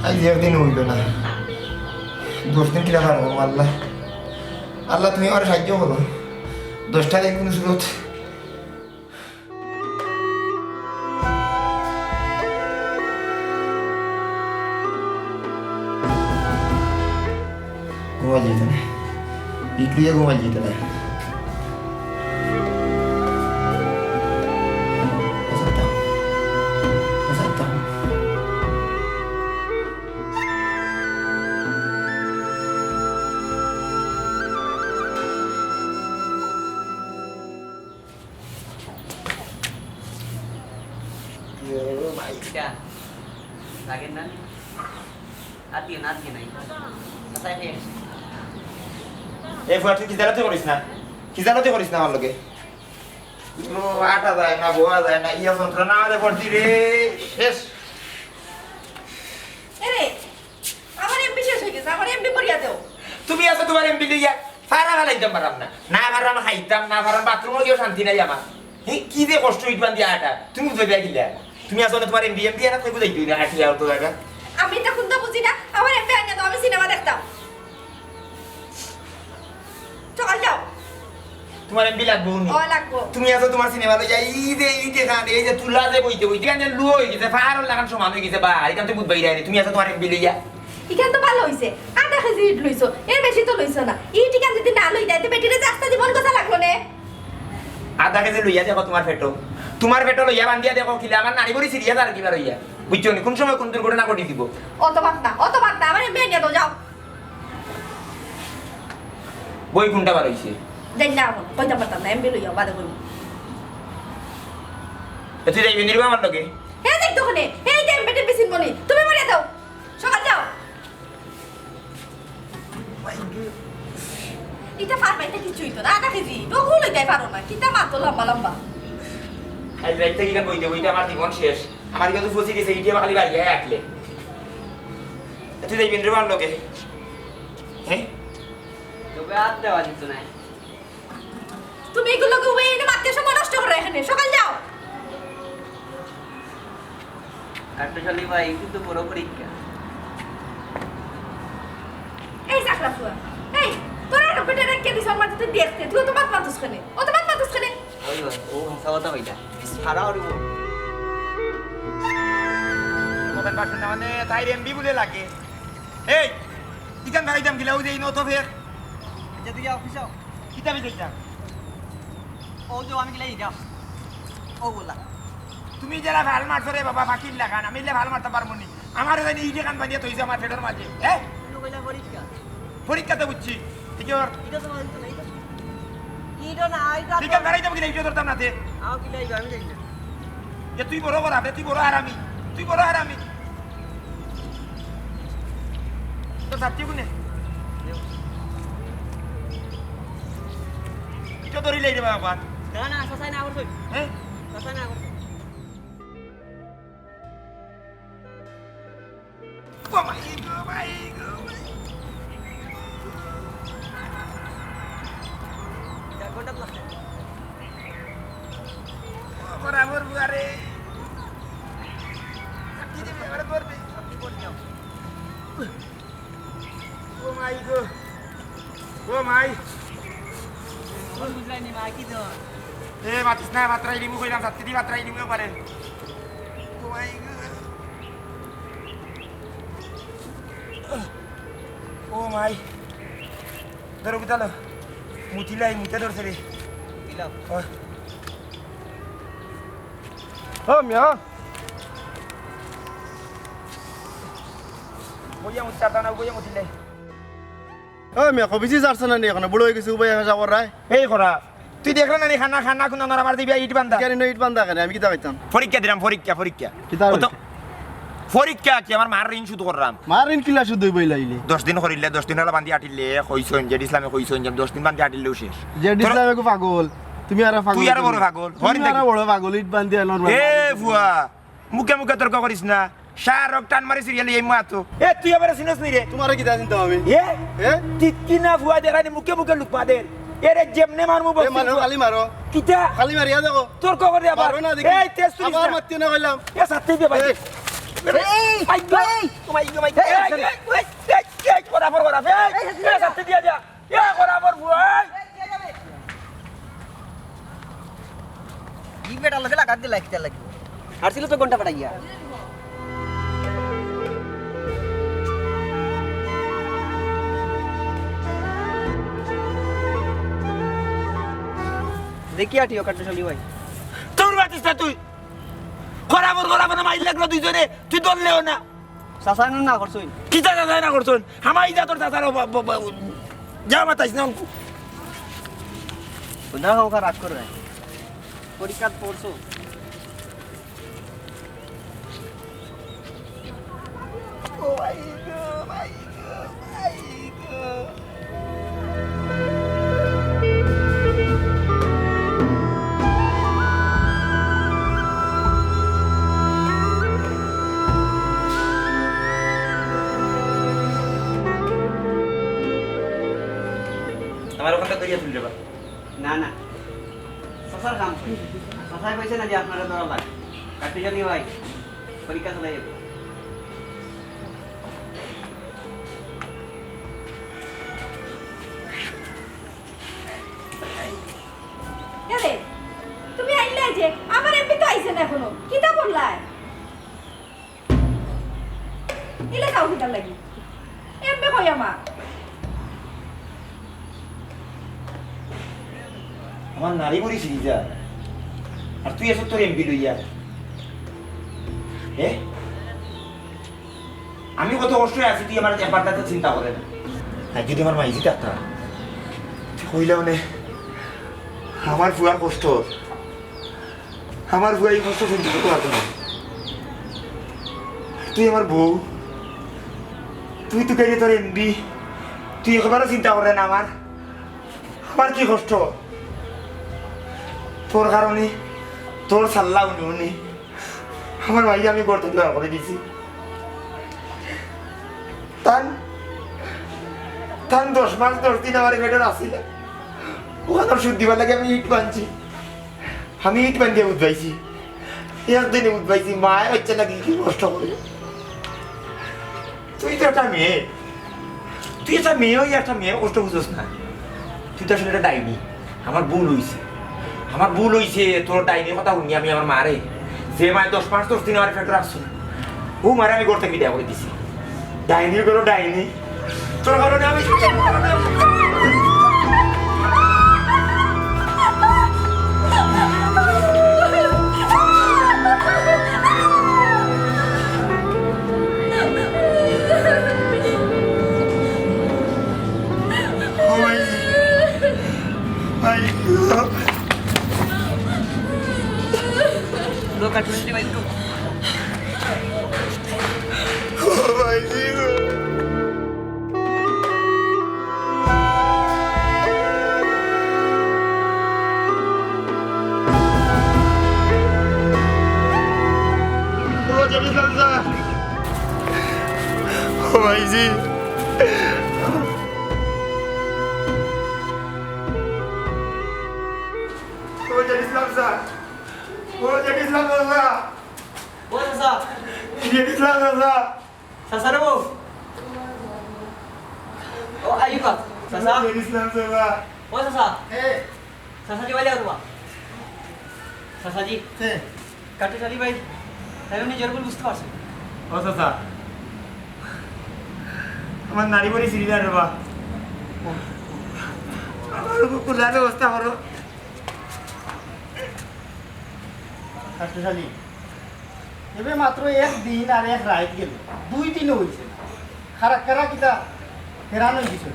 আইজ একদিন অইল না, দশ দিন কিলা পার করবো আল্লাহ। আল্লাহ, তুমি আমারে সাহায্য করো, দশটা দিন কুনু সুরত। ঘুমাই যেত না, ইটলিয়ে ঘুমাই যেত না। ইটা লাগে না? আর দিও না, আর দিও না। আচ্ছা, এই। এ ফুয়া, তুই খিজালতি করিস না, খিজালতি করিস না আমার লগে। ও, আটা যায় না, বওয়া যায় না, ইয়া যন্ত্রণা আমারে পড়ছি রে, শেষ। এরে, আমার এমবি শেষ অই গেছে, আমার এমবি করিয়া দেও। তুমি আছো তুমার এমবি লইয়া, ফারা ফালাইতাম পারাম না, না পারাম খাইতাম, না পারাম বাথরুমো গিয়াও শান্তি নাই আমার। হে, কি যে কষ্ট ইট বান্ধিয়া আটা, তুমি বুঝাইবায় কিলা? তুমি আছো না তুমার এমবি, এমবি এনা থাকি যাইতো না, আটিয়া অত জাগা। আমি ইতা কুন্তা বুঝি না, আমার এমবি আনিয়া দেও, আমি সিনেমা দেখতাম। সকাল যাও। তুমার এমবি লাগবো নি? ও, লাগবো। তুমি আছো তুমার সিনেমা লইয়া, এই যে, এই যে খান, এই যে তুলা যে বইতে বইতে, এখানে লু অই গেছে, পাহাড়র লাখান সমান অই গেছে, বা, এখান তো বুঝবায় নি, তুমি আছো তুমার এমবি লইয়া। ইখান তো ভালা অইছে, আধা কেজি ইট লইছো, এর বেশি তো লইছো না। ইট ইখান যদি না লইতায়, তে বেটিরে যে আস্তা জীবন গজা লাগলো নে। আধা কেজি লইয়া দেখো তুমার পেটো, তুমার পেটো লইয়া বান্ধিয়া দেখো, কিলা আমার নাড়ি ভুড়ি ছিড়িয়া যার কিবা রইয়া, বুঝছো নি? কুন সময় কুন দুর্ঘটনা ঘটি দিবো। অত মাত না, অত মাত না, আমার এমবি আনিয়া দেও, যাও। বই কুনটা বার অইছে? জানি না অখন, কইতাম পারতাম না, এমবি লইয়া বাদে কইমু। এ, তুই যাইবে নি রে আমার লগে? হে যাইতো কেনে? হে যাইবে, বেটি বিসিন বলি। তুমি বাড়ি যাও। সকাল যাও। ইটা পারবা, ইটা কিচ্ছু অইতো না। আধা কেজি, তো হুল অইতে পারো না। কিতা মাতো লম্বা লম্বা। আজ রাইত থাকি ইখান বইতে বইতে আমার জীবন শেষ। আমার ইখান তো ফসি গেছে, ইটি আমার খালি বাড়ি আয় আটলে। এ, তুই যাইবে নি রে আমার লগে? হে? তোকে আর দেওয়া যেত না। তুমি ইগুর লগে উবাই এনে মাততে সময় নষ্ট করো এখানে। সকাল যাও। কাট্টুশালী ভাই, কিন্তু বড় পরীক্ষা। এই চাকরা ফুয়া, এই, তোরা রকেটে রেখে দিস আমার মাথাতে দেখতে, তুই অত মাত মাতুস কেনে? অত মাত মাতুস কেনে? ওই, ওই, ও হাসা কথা কইলা। সারা ওর ও। মতন পারছেন না মানে, তাই এমবি বলে লাগে। এই, ইখান বাড়াইতাম গিলা, ওই যে এই নত ফের। আচ্ছা, তুই অফিস আও। কিতা বিচাইতাম? ও যে আমি গিলাই যাও। ও বলা। তুমি যেলা ফাল মারছো রে বাবা, ফাকির লাখান, আমি ইলা ফাল মারতাম পারমু নি? আমারে জানি ইটে কান বান্ধিয়া থইছে আমার পেটর মাঝে, হে? তুমি কইলা পরীক্ষা। পরীক্ষা তো বুঝছি, ঠিক আছে। ইটা তো মানতো না, ইটা। ইটা না, ইটা ঠিক আছে, বেড়াইতাম কিনা, ইটা ধরতাম না তে। আও কিলা, আমি যাই না। এ তুই বড় খারাপ, এ তুই বড় হারামি, তুই বড় হারামি। তো ছাত্রী কোনে? ইটা ধরিলাই রে বাবা। না, না, চাচায় না করছে। হে? চাচায় না করছে। ও মাই গো, মাই গো, মাই গো। চার ঘন্টা লাগছে। ও বরাবর বুয়ারে। ছাত্রী দিবি, এবারে ধরবি। ছাত্রী পড় যাও। ও মাই গো। ও মাই। কোন বুঝলাই নি মা কি তো? এ, মাতিস না, মাত্রাই লিমু কইলাম, ছাত্রী দি মাত্রাই লিমু পারে। ও মাই গো। ও মাই। ধরো, গুতালো। মুতিলাই, মুতে ধরছে রে। দিলাম। ও। ও মিয়া। বইয়া মুতি চাতা না, বইয়া মুতিলাই। ও মিয়া, কবিছি যাচ্ছে না নি এখনো? বুড়ো অই গেছে, উবাই আসা করায়। এই করা। তুই দেখলে না নি খানা, খানা কোন আমার দিবি ইট বান্ধা? কেন ইট বান্ধা কেন? আমি কিতা কইতাম? পরীক্ষা দিলাম, পরীক্ষা, পরীক্ষা। কিতা ও তো পরীক্ষা? পরীক্ষা কি? আমার মার ঋণ শোধ করলাম। মার ঋণ কিলা শোধ অইবো ইলাইলে? দশ দিন করিলে, দশ দিন হলা বান্ধি আটিলে, কইছইন, জেড ইসলামে কইছইন যে দশ দিন বান্ধি আটিলেও শেষ। জেড তোর ইসলাম একটু পাগল। তুমি আর পাগল। তুই আর বড় পাগল। তুমি আর বড় পাগল, ইট বান্ধি আনর এ ফুয়া, মুখে মুখে তর্ক করিস না। শাহরুখ টান মারি সিরিয়াল এই মাতো। এ, তুই আবার চিনস নি রে? তোমারে কিতা চিনতাম আমি? এ? এ? তিতকি না ফুয়া দেখানি মুখে মুখে লুকমা দের। এরে যেমনে মারমু এ, বক্সিং মারো, ফুয়া। খালি মারো। কিতা? খালি মারিয়া দেখো। তর্ক করে আবার। মারো না দেখি। এই, তেজ তুলিস আবার না। মারতে না কইলাম। এ, সাথে দে ভাই। এ, এই, আই গো, এই। ও মাই গো, মাই গো। এই, এই, এই, এই, এই, এই, করা পর করা। এই, এই, এই, সাথে দিয়া যা। এ করা পর ফুয়া, এই। ই বেটার লগে লাগাত দিলা কিতা লাগি? আর ছিল তো ঘন্টা ফাটাইয়া। দেখি আটিও কাট্টু শালি ভাই। তোর বাতিস না তুই। করা পর করা পর মাইর লাগলো দুইজনে, তুই ধরলেও না। চাচায় না করছইন। কিতা চাচায় না করছইন? হামাই যা তোর চাচার ও বা-, বা-, বা-, যা মাতাইস না। বুঝা হোক আর রাগ করে নাই। পরীক্ষাত পড়ছো? আমার ওখানটা করিয়া তুললে বা? না, না, চাচার কাম। চাচায় কইছে না যে আপনারা ধরা লাগে। কাটতে জানি ভাই, পরীক্ষা চালাই যাবো। এরে, তুমি আইলে যে, আমার এমপি তো আইছে না এখনো। কিতা বললায়? ইলা যাও কিতার লাগি? এমপি কই আমার? আমার নাড়ি ভরি ছিড়ি যা। আর তুই এসব তোর এমপি লইয়া। হে? আমি কত কষ্টে আছি, তুই আমার একবার কথা চিন্তা করে না। আর যদি আমার মাইজি থাকতা, তুই কইলাও নে, আমার ফুয়ার কষ্ট, আমার ফুয়া এই কষ্ট সহ্য করতে পারতো না। তুই আমার বউ, তুই তো কেন তোর এমপি, তুই একবারও চিন্তা করে না আমার, আমার কি কষ্ট। তোর কারণে, তোর সাল্লা উনি উনি আমার ভাইরে আমি ঘর থাকি বার করি দিছি। তান, তান দশ মাস দশ দিন আমার পেটর আছিল। ওখানে সুদ দিবার লাগি আমি ইট বানছি। আমি ইট বান্ধিয়া উঠবাইছি। একদিনে উঠবাইছি, মায় বাচ্চা লাগি কি কষ্ট করে। তুই তো একটা মেয়ে, তুই একটা মেয়ে, ওই একটা মেয়ে কষ্ট বুঝোস না। তুই তো আসলে একটা ডাইনি। আমার ভুল হইছে, আমার ভুল হইছে। তোর ডাইনির কথা শুনি আমি আমার মারে, যে মায় দশ মাস দশ দিন আমার পেটে রাখছো, ও মারে আমি ঘর থাকি বিদায় করে দিছি। ডাইনির ঘরো ডাইনি, তোর কারণে আমি ও ভাই, ভাই। লো, কাটুন, ভাই, লো। ও ভাই, জি গো। ও ভাইজি। ও জেড ইসলাম স্যার। ও জেড ইসলাম স্যার। ও চাচা। জেড ইসলাম স্যার। চাচা রে বউ। ও আইবা। চাচা। জেড ইসলাম স্যার। ও চাচা। এ। চাচাজি, বাইলে আরবা। চাচাজি। কে? কাটুশালী ভাই, তাই উনি জোর করে বুঝতে পারছেন। ও চাচা, আমার নাড়ি ভরি ছিড়ি যার রে বা। আমার কুলার ব্যবস্থা করো। কাটুশালী, এবে মাত্র এক দিন আর এক রাইত গেল, দুই দিনও হইছে না। খারা খারা কিতা হেরান হয়ে গেছে।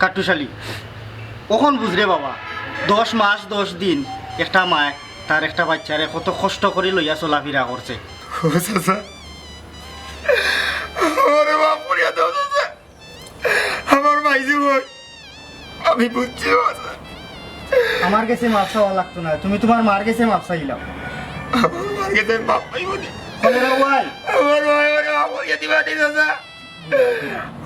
কাট্টুশালী, অখন বুঝরে বাবা, দশ মাস দশ দিন একটা মায় তার একটা বাইচ্চারে কত কষ্ট করি লইয়া চলাফিরা করছে। ও চাচা, আমারে মাফ করিয়া দাও চাচা। আমার মাইজি বই, আমি বুঝছি বাবা। আমার গেছে মাফ চাওয়া লাগতো না, তুমি তুমার মার গেছে মাফ চাইলাও। আমার মার গেছে মাফ পাইবো নি? কলে রে ভাই? আমার ভাই ওরে মাফ করিয়া দিবা নি চাচা।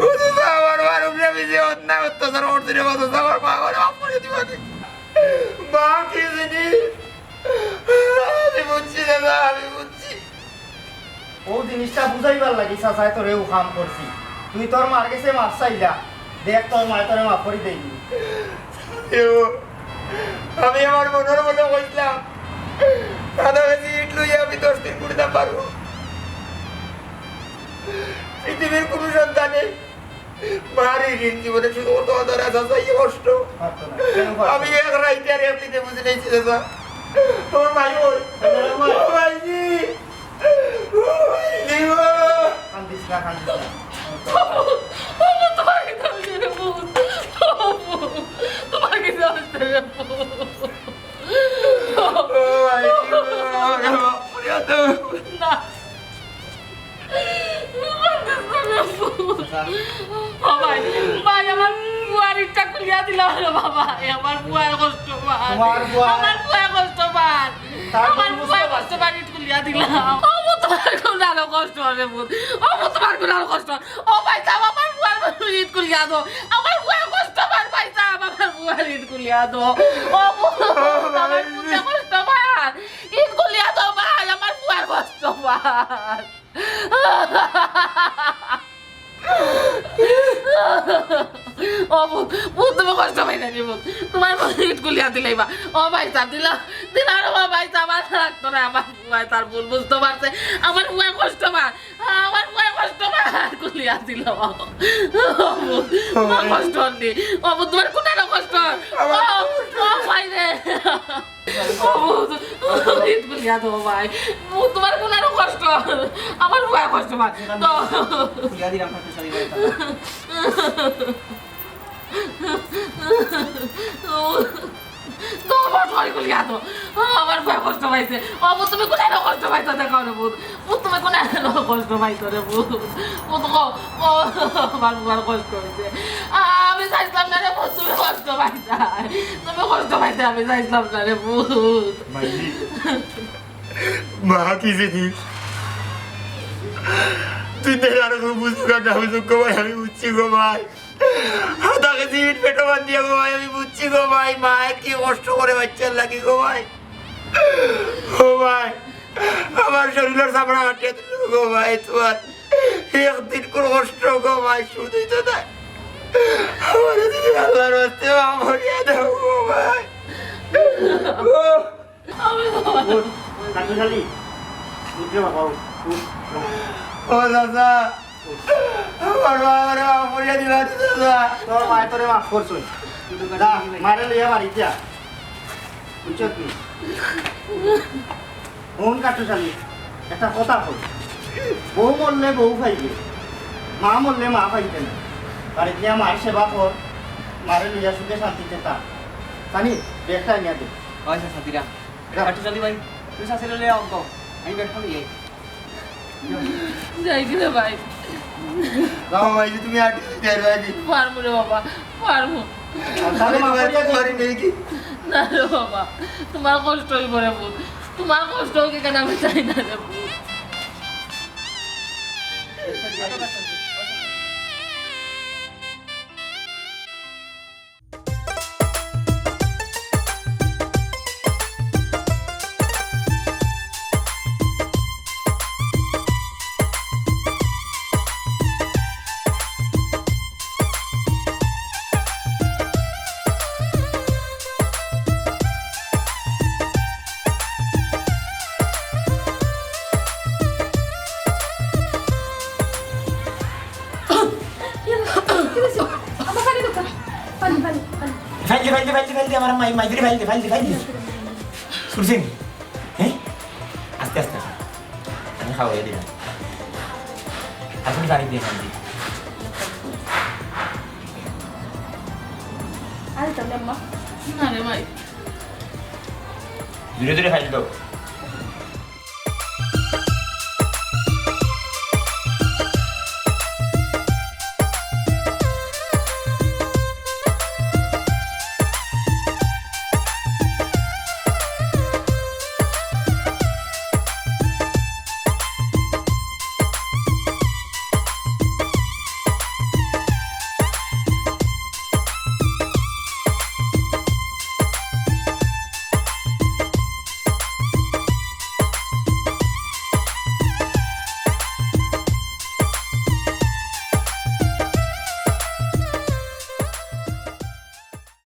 ও চাচা, আমার মার উপরে আমি যে অন্যায় অত্যাচার করছি রে বাবা, চাচা, আমার মা ওরে মাফ করিয়া দিবা নি? মা কি জিনিস? আমি বুঝছি চাচা, আমি বুঝছি। ও জিনিসটা বুঝাইবার লাগি চাচায় তোরে ও কাম করছি। তুই তোর মার গেছে মাফ চাইলা, দেখ তোর মায় তোরে মাফ করি দেয়নি। এ ও, আমি আমার মনের মতো কইছিলাম, কাদা গেছে ইট লইয়া আমি দশ দিন ঘুরতাম পারবো। পৃথিবীর কোনো সন্তানে মার এই ঋণ জীবনে শুধু করতে পারতো না, চাচা, এই কষ্ট। পারতো না। কেন পারতো না? আমি এক রাইতে আর এমনিতে বুঝে নিয়েছি, চাচা। ও ভাই, ওই। কেন রে ভাই? ও ভাইজি। ও ভাইজি গো। কান্দিস না, কান্দিস না। বাবু, বাবু, তোমার কাছে আসতে রে বাবু। বাবু, তোমার কাছে আসতে রে বাবু। ও ভাই। না। ও ভাই, ভাই, আমার ফুয়ার ইটটা খুলিয়া দিলাও রে বাবা। এ আমার ফুয়ায় কষ্ট পার। তোমার ফুয়ায় আমার ফুয়ায় কষ্ট পার। তার আমার ফুয়ায় কষ্ট পার, ইট খুলিয়া দিলাও। ও বো, তোমার কুনানো কষ্ট রে বো। ও বো, তোমার কুনানো কষ্ট। ও ভাইসাব, আমার ফুয়ার ইট খুলিয়া দেও। আমার ফুয়ায় কষ্ট পার ভাইসাব, আমার ফুয়ার ইট খুলিয়া দেও। ও বো, আমার ফুয়ায় কষ্ট পার। ইট খুলিয়া দেও ভাই, আমার ফুয়ায় কষ্ট পার। ও বো, বো, তুমি কষ্ট পাইতায় নি বো। তোমার বো ইট খুলিয়া দিলাইবা। ও ভাইসাব, দিলাও, দিলাও রে বাবা, ভাইসাব, আর রাখতো না। আমার ফুয়ায় তার ভুল বুঝতো পারছে। আমার ফুয়ায় কষ্ট পার, আমার ফুয়ায় কষ্ট পার, খুলিয়া দিলাও। ও বো, তোমার কষ্ট নি। ও বো, তোমার কুনানো কষ্ট। ও, ও ভাই রে। ও বো, ইট খুলিয়া দেও ভাই। বো, তোমার কুনানো কষ্ট। আমার ফুয়ায় কষ্ট পার। তো খুলিয়া দিলাম, কাট্টু শালি ভাই। ও, তো বো, তোমার খুলিয়া দেও। আমার ফুয়ায় কষ্ট পাইছে। ও বো, তুমি কুনানো কষ্ট পাইছো দেখাও রে বো। বো, তুমি কুনানো কষ্ট পাইছো রে বো। বো, তো কও, ও, আমার ফুয়ার কষ্ট অইছে। আমি চাইছিলাম না রে বো, তুমি কষ্ট পাইতায়। তুমি কষ্ট পাইতায়, আমি চাইছিলাম না রে বো। মাইজি, মা কি জিনিস? তুই দেখ, আরো কেউ বুঝুক আর না বুঝুক গো ভাই, আমি বুঝছি গো ভাই। হাতা কেজি ইট পেটো বান্ধিয়া গো ভাই, আমি বুঝছি গো ভাই, মায় কি কষ্ট করে বাইচ্চার লাগি গো ভাই। ও ভাই, আমার শরীলর চামড়া কাটিয়া দিল গো ভাই, তোমার একদিন কোন কষ্ট গো ভাই, শুধুই তো দেয়। আমার যদি আল্লাহর রাস্তে মাফ করিয়া দাও গো ভাই। ও। উঠ, কাট্টু শালি। উঠ রে বাবা, উঠ, উঠ, উঠ। ও চাচা, আমার মা আমারে মাফ করিয়া দিবা নি চাচা। তোর মায় তোরে মাফ করছইন। যা, মারে লইয়া বাড়িত যা। বুঝছস নি? হুন কাট্টু শালি, একটা কথা কই। বউ মরলে বউ পাইবে, মা মরলে মা পাইবে না। বাড়িত গিয়া মার সেবা কর, মারে লইয়া সুখে শান্তিতে থাক। জানি, ব্যাগটা আনিয়া দে। আচ্ছা, সাথীরা। যা। কাট্টু শালি ভাই, তুই শাশুড়ি লইয়া অঙ্ক, আমি ব্যাগটা লইয়া আই। যাই কি রে ভাই? যাও ভাই, তুমি আটি যাই ভাই। পারমু রে বাবা, পারমু। তাহলে মাফ করিয়া দিই। না রে বাবা, তোমার কষ্ট অইবো রে বো। তোমার কষ্ট অউক, কেনে আমি চাই না রে বো। ফাইল দে, ফাইল দে, ফাইল দে, ফাইল দে, আমার মাই, মাই ধরে ফাইল দে, ফাইল দে, ফাইল দে। শুনছেন? হ্যাঁ? আস্তে আস্তে। আমি খাওয়াই দিলাম। আপনি গাড়ি দিয়ে খান দিন। আরে তাহলে আম্মা। না রে ভাই। ধীরে ধীরে খাই তো।